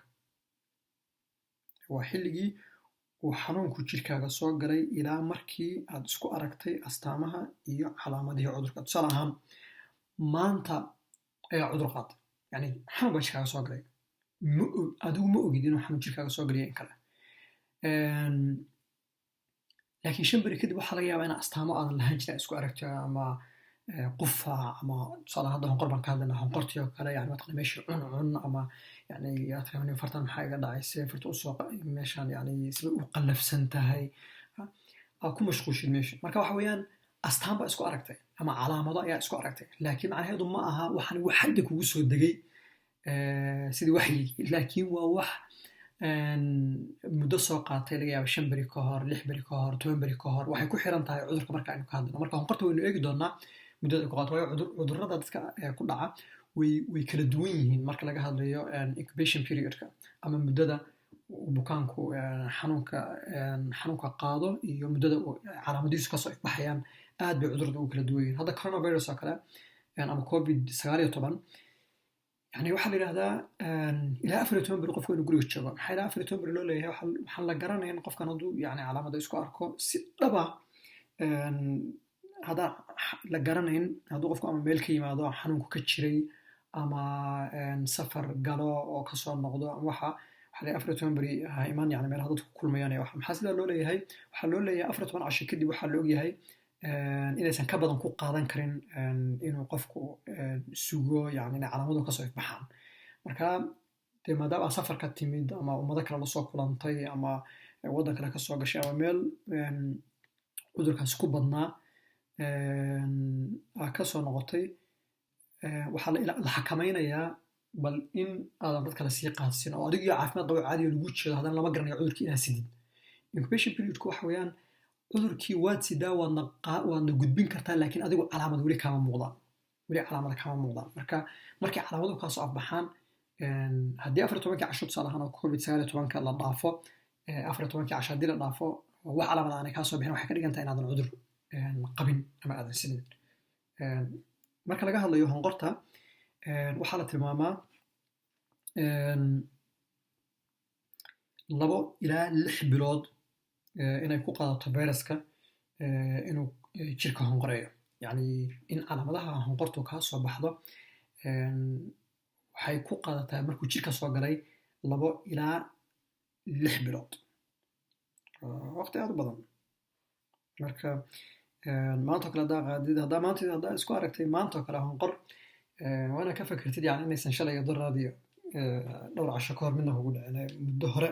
Waa xilligii uu xanuunku jirkaaga soo galay ilaa markii aad isku aragtay astaamaha iyo calaamadihii cudurka. Tusaale ahaan, maanta ayaa cudur qaatay, yani xanuun baa jirkaaga soo galay. Ma adigu ma ogid inuu xanuun jirkaaga soo galayo in kale, laakiin 5 beri kadib waxaa laga yaabaa in astaamo aadan lahaan jirin isku aragto ama qufac ama tusaale hadda honqor baan ka hadlaynaa, honqortii oo kale, yani mataqana meeshii cuncun ama yani aad tiraahdo fartan maxaa iga dhacay, see farta usoo meeshaan, yani sibay u qallafsan tahay, aad ku mashquushid meesha. Marka waxa weeyaan astaan baa isku aragtay ama calaamado ayaa isku aragtay, laakiin macnaheedu ma aha waxaan wax hadda kugu soo degay sidii waxyigii, laakiin waa wax muddo soo qaatay, laga yaaba 5 beri ka hor, 6 beri ka hor, 10 beri ka hor. Waxay ku xiran tahay cudurka marka aynu ka hadlayno. Marka honqorta waynu eegi doonaa muddada ay ku qaato, waayo cudurrada dadka ku dhaca way kala duwan yihiin marka laga hadlayo incubation periodka ama muddada uu bukaanku xanuunka qaado iyo muddada uu calaamadihiisu kasoo ifbaxayaan. Aad bay cudurrada ugu kala duwan yihiin. Hadda coronavirus oo kale ama COVID-19, yani waxaa la yidhahdaa ilaa 14 beri qofku inuu guriga joogo. Maxaa ilaa 14 beri loo leeyahay? Waxaan la garanaya in qofkan hadduu yani calaamada isku arko si dhaba haddaan la garanayn, hadduu qofku ama meel ka yimaado xanuunku ka jiray ama safar galo oo kasoo noqdo ama waxa la 14 beri ha iman, yani meelaha dadku ku kulmayaan iyo waxa. Maxaa sidaa loo leeyahay? Waxaa loo leeyahay 14 casho kadib waxaa la ogyahay inaysan ka badan ku qaadan karin inuu qofku sugo, yani inay calaamaduhu kasoo ifbaxaan. Marka dee maadaama aad safar ka timid ama ummado kale lasoo kulantay ama waddan kale kasoo gashay ama meel cudurkaasi ku badnaa aa kasoo noqotay, waxaa la xakamaynayaa bal in aadan dad kale sii qaadsin oo adigo iyo caafimaad qabo caadiga lagu jeedo, haddana lama garanayo cudurkii inaad sidid. Incubation periodku waxa weeyaan cudurkii waad sidaa, waadna gudbin kartaa, laakiin adigu calaamad weli kaama muuqdaan, weli calaamada kaama muuqdaan. Marka markay calaamaduhu kaasoo afbaxaan, haddii 14-kii casho tusaale ahaan oo COVID-19-ka la dhaafo, 14-kii casho haddii la dhaafo oo wax calaamad aanay kaa soo bixin, waxay ka dhigan tahay inaadan cudur qabin ama aadan sidin. Marka laga hadlayo honqorta, waxaa la tilmaamaa 2 ilaa 6 bilood inay ku qaadato viruska inuu jirka honqoreeyo, yani in calaamadaha honqortu kaa soo baxdo waxay ku qaadataa markuu jirka soo galay 2 ilaa 6 bilood, waqti aad u badan. Marka maanta oo kale haddaa qaadid, haddaa maanta haddaa isku aragtay maanta oo kale honqor, waa inaad ka fikirtid yani inaysan shalay iyo daraad iyo dhowr casho ka hor midna kugu dhicin, muddo hore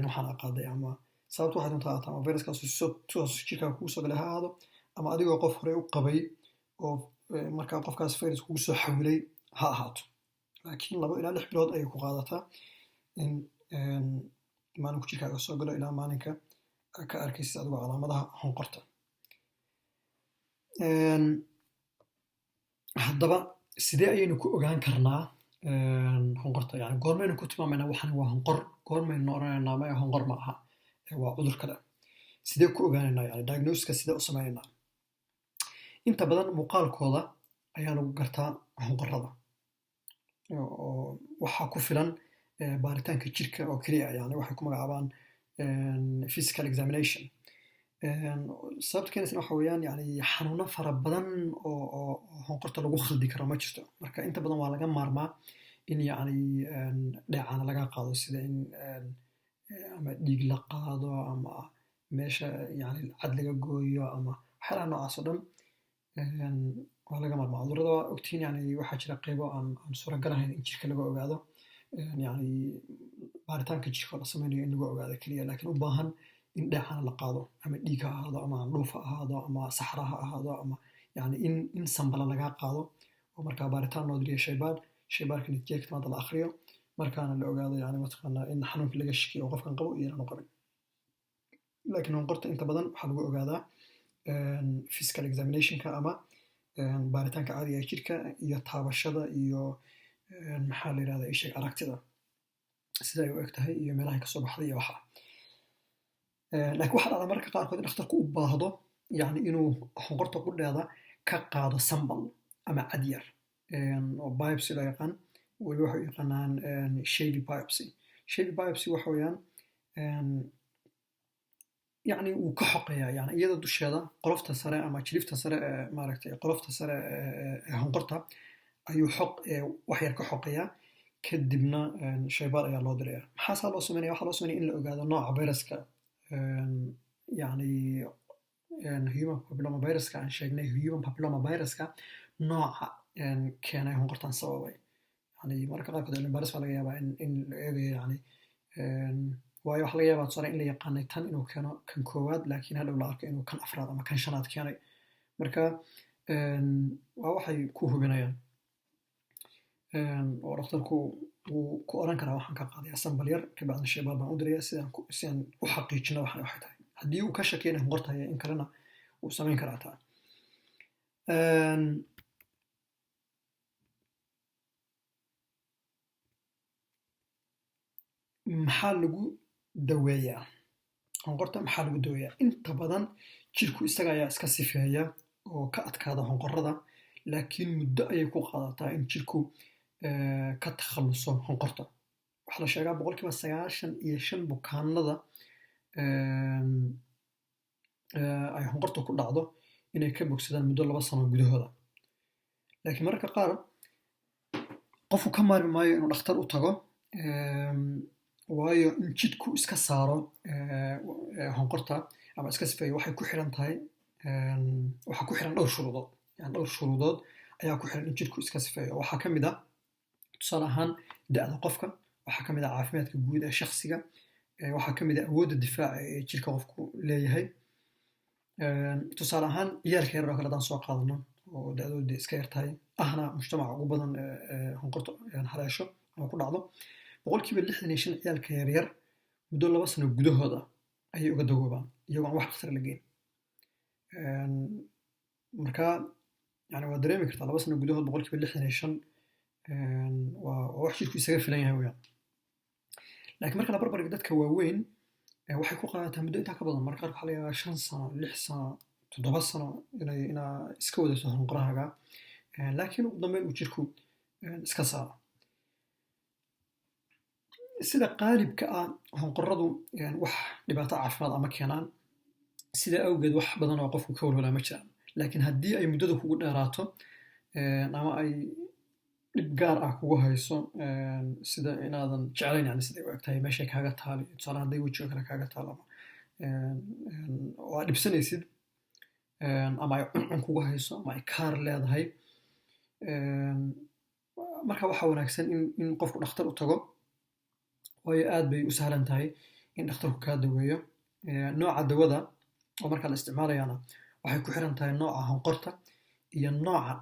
waxaan aqaaday ama sababtu waxay doontaa ahaato ama viruskaas si toos jirkaaga kugu soo galay ha ahaado ama adigoo qof horey u qabay oo markaa qofkaas virus kugu soo xawilay ha ahaato. Laakiin 2 ilaa 6 bilood ayay ku qaadataa in maalinku jirkaaga soo galo ilaa maalinka ka arkaysid adigoo calaamadaha honqorta. Haddaba sidee ayaynu ku ogaan karnaa honqorta? Yani goormaynu ku tilmaamaynaa waxan waa honqor? Goormaynu oranaynaa maya, honqor ma aha, waa cudur kale? Sidee ku ogaanaynaa? Yani diagnosiska sidee u sameynaynaa? Inta badan muuqaalkooda ayaa lagu gartaa honqorada, oo waxaa ku filan baaritaanka jirka oo keliya, yani waxay ku magacaabaan physical examination. Sababta keenaysa waxa weeyaan, yani xanuuno fara badan oo honqorta lagu khaldi karo ma jirto. Marka inta badan waa laga maarmaa in yani dheecaana laga qaado, sida in ama dhiig la qaado ama meesha yani cad laga gooyo ama waxyaalaha noocaas oo dhan waa laga maarmaa. Cudurrada waa ogtihiin, yani waxaa jira qeybo aan suuragal ahayn in jirka laga ogaado, yani baaritaanka jirka oo la sameynayo in lagu ogaado keliya, laakiin u baahan in dheecana la qaado, ama dhiig ha ahaado ama candhuuf ha ahaado ama saxra ha ahaado, ama yani in sample lagaa qaado oo markaa baaritaan loo diriyo shaybaar, shaybaarka natiijada ka timaada la akhriyo, markaana la ogaado yani mataqaanaa in xanuunkii laga shakiyo oo qofkan qabo iyo inaanu qabin. Laakiin honqorta inta badan waxaa lagu ogaadaa physical examinationka ama baaritaanka caadiga ee jirka iyo taabashada iyo, maxaa la yirahdaa, isheeg, aragtida sida ay u eg tahay iyo meelaha kasoo baxday iyo waxa. Laakiin waxaa dhacda mararka qaarkood in dhakhtarku u baahdo yani inuu honqorta qudheeda ka qaado sample ama cad yar oo biopsy loo yaqaan. Weliba waxay u yaqaanaan shave biopsy. Shave biopsy waxa weeyaan yani wuu ka xoqeyaa yani iyada dusheeda qolofta sare ama jilifta sare ee, maaragtay, qolofta sare ee honqorta ayuu xoq wax yar ka xoqeyaa, kadibna shaybaar ayaa loo diraya. Maxaasaa loo sameynaya? Waxaa loo sameynaya in la ogaado nooca viruska, yani human papilloma viruska aan sheegnay, human papilloma viruska nooca keenay honqortan sababay. Yani mararka qaarkood cilmi baaris baa laga yaabaa in la eegayo, yani waayo waxaa laga yaabaa tusaale in la yaqaanay tan inuu keeno kan koowaad, laakiin hadhow la arko inuu kan afraad ama kan shanaad keenay. Marka waa waxay ku hubinayaan oo dhakhtarku wuu ku oran karaa waxaan ka qaadaya sample yar, kabacdina shaybaar baan u diraya si aan u xaqiijino waxan waxay tahay. Haddii uu ka shakiyo inay honqor tahay in kalena, wuu samayn karaa taa. Maxaa lagu daweeyaa honqorta? Maxaa lagu daweeyaa? Inta badan jirku isaga ayaa iska sifeeya oo ka adkaada honqorada, laakiin muddo ayay ku qaadataa in jirku ka takhaluso honqorta. Waxaa la sheegaa 95% bukaanada ay honqorta ku dhacdo inay ka bogsadaan muddo 2 sano gudahooda. Laakiin mararka qaar qofku ka maarmi maayo inuu dhakhtar u tago, waayo in jidhku iska saaro honqorta ama iska sifeeyo waxay ku xiran tahay, waxaa ku xiran dhowr shuruudood. Yani dhowr shuruudood ayaa ku xiran in jidhku iska sifeeyo. Waxaa ka mid ah, tusaale ahaan, da'da qofka. Waxaa ka mid ah caafimaadka guud ee shakhsiga. Waxaa ka mid ah awoodda difaaca ee jirka qofku leeyahay. Tusaale ahaan, ciyaalka yar oo kale haddaan soo qaadano oo da'dooda iska yar tahay, ahna mujtamaca ugu badan honqorta haleesho ama ku dhacdo, 65% ciyaalka yaryar muddo 2 sano gudahooda ayay uga dawoobaan iyagoo aan wax dhakhtar la geyn. Marka yani waa dareemi kartaa, 2 sano gudahood 65% waa wax jirku isaga filan yahay weyaan. Laakiin marka la barbar dhigo dadka waaweyn, waxay ku qaadataa muddo intaa ka badan. Marka qaar waxaa laga yaabaa 5 sano, 6 sano, 7 sano inaa iska wadato honqorahaaga, laakiin ugu dambeyn uu jirku iska saaro. Sida qaalibka ah honqoradu wax dhibaato caafimaad ama keenaan, sida awgeed wax badan oo qofku ka walwalaa ma jiraan. Laakiin haddii ay muddada kugu dheeraato ama ay dhib gaar ah kugu hayso, sida inaadan jeclayn yani siday u eg tahay, meeshay kaaga taali, tusaale hadday wejiga kale kaaga taalo ama oo aad dhibsanaysid, ama ay cuncun kugu hayso ama ay kaar leedahay, marka waxaa wanaagsan in qofku dhakhtar u tago, waayo aad bay u sahlan tahay in dhakhtarku kaa daweeyo. Nooca dawada oo markaa la isticmaalayana Waxay ku xiran tahay nooca honqorta iyo nooca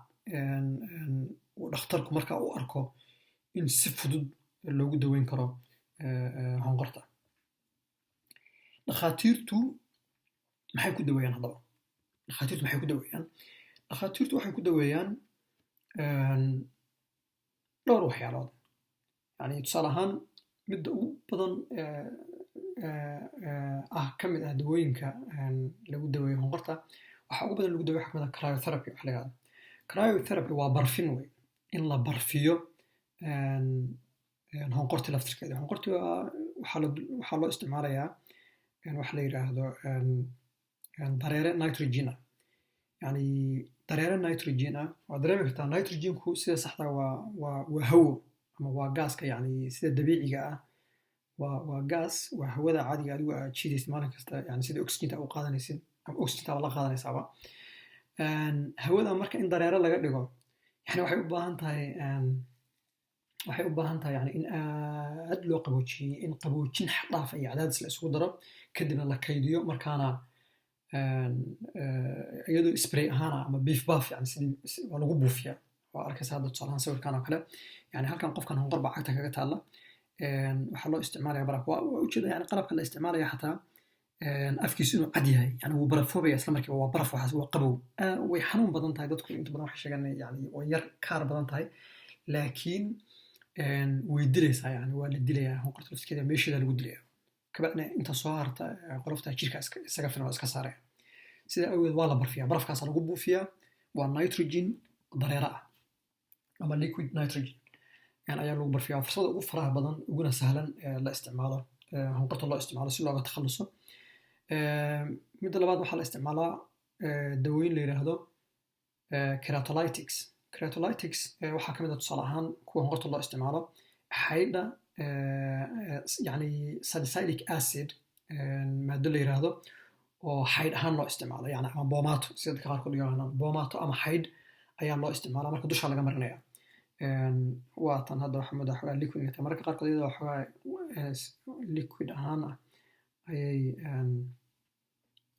uu dhakhtarku marka u arko in si fudud loogu daweyn karo honqorta. Dhakhaatiirtu maxay ku daweeyaan haddaba? Dhakhaatiirtu maxay ku daweeyaan? Dhakhaatiirtu waxay ku daweeyaan dhowr waxyaalood. Yani tusaale ahaan, midda ugu badan ah ka mid ah dawooyinka lagu daweeyo honqorta, waxa ugu badan lagu daweeyo waxaa kamid ah cryotherapy. Waxa la yihahdo cryotherapy waa barfin wey, in la barfiyo honqorti laftirkeeda. Honqorti waxaa loo isticmaalayaa waxa la yidhaahdo dareere nitrogen ah. Yani dareere nitrogen ah waa dareemi kartaa. Nitrogenku sida saxda waa hawo ama waa gaaska, yani sida dabiiciga ah waa gaas, waa hawada caadiga adigu aad jiidaysid maalin kasta, yani sida oxygenta u qaadanaysid ama oxygenta la qaadanaysaaba. Hawada marka in dareere laga dhigo, yani waxay u baahan tahay yani in aad loo qaboojiyey, in qaboojin xad dhaaf iyo cadaadis la isugu daro, kadibna la kaydiyo. Markaana iyadoo spray ahaana ama beef buff, yani sidii waa lagu buufiyaa. Waa arkaysa hadda tusaalahaan sawirkan oo kale, yani halkan qofkan honqor baa cagta kaga taalla. Waxaa loo isticmaalaya baraf. Waa ujeeda, yani qalabka la isticmaalaya xataa afkiisu inuu cad yahay, yani wuu barafoobaya isla markiiba. Waa baraf, waxaas waa qabow. Way xanuun badan tahay. Dadku inta badan waxay sheegaan, yani way yar kaar badan tahay, laakiin way dilaysaa. Yani waa la dilayaa honqorta laftirkeeda, meesheeda lagu dilaya. Kabacdina inta soo harta qolofta jirka isaga filan oo iska saaraya. Sidaa awgeed waa la barfiyaa, barafkaasa lagu buufiyaa. Waa nitrogen dareere ah ama liquid nitrogen ayaa lagu barfiyaa. Fursada ugu faraha badan uguna sahlan la isticmaalo honqorta loo isticmaalo si looga takhaluso. Midda labaad, waxaa la isticmaalaa dawooyin la yidhaahdo keratolytics. Keratolytics waxaa kamid ah, tusaale ahaan, kuwa honqorta loo isticmaalo xaydha, yani salicylic acid maado la yiraahdo oo xaydh ahaan loo isticmaalo, yani ama boomaato, sida dadka qaarkood u yaqaanaan, boomaato ama xaydh ayaa loo isticmaalaa. Marka dusha laga marinaya. Waa tan hadda waxaa moodaa xogaa liquid inay tahay. Mararka qaarkood iyadoo xogaa liquid ahaan ah ayay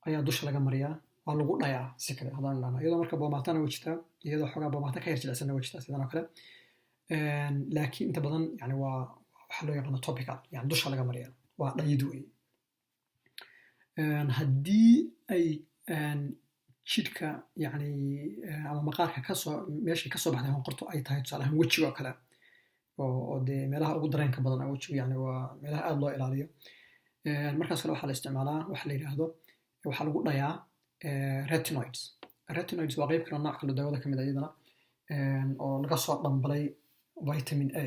ayaa dusha laga mariyaa. Waa lagu dhayaa si kale haddaan idhahno. Iyadoo marka boomaatana way jirtaa, iyadoo xogaa boomaato ka yar jilicsanna way jirtaa sidan oo kale. Laakiin inta badan yani waa waxaa loo yaqaano topical, yani dusha laga mariyaa, waa dhayid wey. Haddii ay jidhka yani ama maqaarka kasoo meeshay kasoo baxday honqortu ay tahay, tusaale ahaan, wejiga oo kale, oo dee meelaha ugu dareenka badan ah wejigu, yani waa meelaha aad loo ilaaliyo, markaas kale waxaa la isticmaalaa waxa la yidhaahdo, waxaa lagu dhayaa retinoids. Retinoids waa qeyb kale, nooc kale daawada kamid a iyadana oo laga soo dhambalay vitamin A.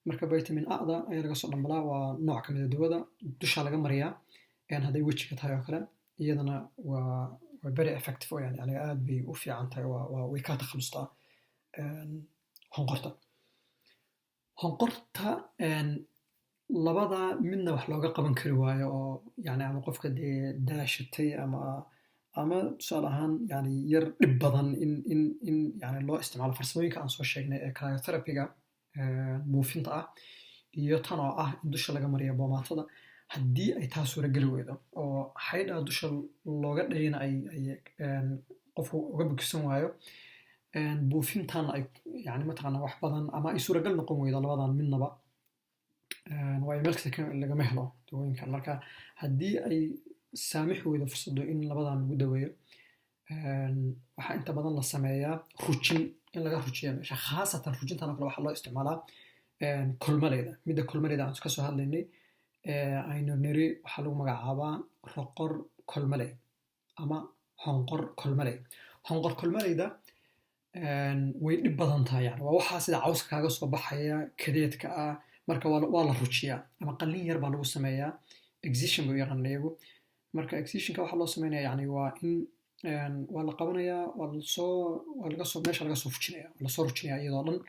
Marka vitamin A-da ayaa laga soo dhambalaa. Waa nooc kamid a dawada, dusha laga mariyaa hadday wejiga tahay oo kale. Iyadana waa very effective weyaan, yani aad bay u fiican tahay. Waa way ka takhalustaa honqorta. Honqorta labada midna wax looga qaban kari waayo, oo yani ama qofka dee daashatay ama tusaale ahaan yani yar dhib badan in yani loo isticmaalo farsamooyinka aan soo sheegnay ee cryotherapyga, buufinta ah, iyo tan oo ah in dusha laga mariyo boomaatada, haddii ay taa suurageli weydo oo xaydha dusha looga dhayana ay qofku uga bogsan waayo, buufintan ay yani mataqaana wax badan ama ay suuragal noqon weydo labadan midnaba, waayo meel kasta lagama helo dawooyinkan. Marka haddii ay saamixi weydo fursaddu in labadan lagu daweeyo, waxaa inta badan la sameeyaa rujin, in laga rujiya meesha. Khaasatan rujintan oo kale waxaa loo isticmaalaa kolmaleyda, midda kolmaleyda aan ka soo hadlaynay aynu niri waxaa lagu magacaabaa roqor kolmaley ama honqor kolmaley. Honqor kolmaleyda way dhib badan tahay, yani waa waxaa sida cawska kaaga soo baxaya kadeedka ah. Marka waa la rujiyaa ama qalin yar baa lagu sameeyaa, excision bay u yaqaanaan iyagu. Marka excisionka waxaa loo sameynaya, yani waa in waa la qabanayaa, waa lasoo waa laga soo meesha laga soo fujinaya, waa lasoo rujinaya iyadoo dhan.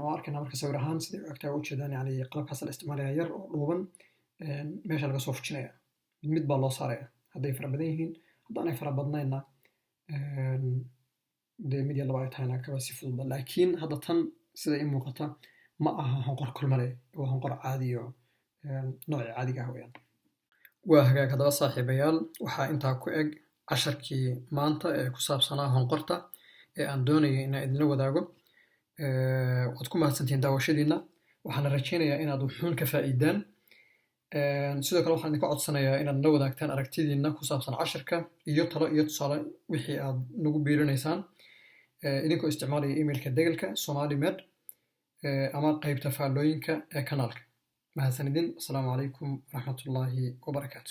Waa arkaynaa marka sawir ahaan siday u egtahay. Ujeedaan, yani qalabkaas la isticmaalaya yar oo dhuuban, meesha laga soo fujinaya, mid mid baa loo saaraya hadday fara badan yihiin. Haddaanay fara badnaynna, dee mid iyo laba ay tahayna kaba si fududba. Laakiin hadda tan sida ii muuqata ma aha honqor kulmale, waa honqor caadiyo, nooci caadiga ah weeyaan. Waa hagaag. Haddaba saaxiibayaal, waxaa intaa ku eg. Casharkii maanta ee ku saabsanaa honqorta ee aan doonayay inaan idinla wadaago. Waad ku mahadsantihiin daawashadiina. Waxaana rajaynayaa inaad wuxuun ka faa'iidaan. Sidoo kale waxaan idinka codsanayaa inaad nala wadaagtaan aragtidiina ku saabsan casharka iyo talo iyo tusaale wixii aad nagu biirinaysaan, idinkoo isticmaalaya emailka degelka somalimed ama qeybta faallooyinka ee kanaalka. Mahadsanidin. Asalaamu calaykum waraxmatullaahi wabarakaatu.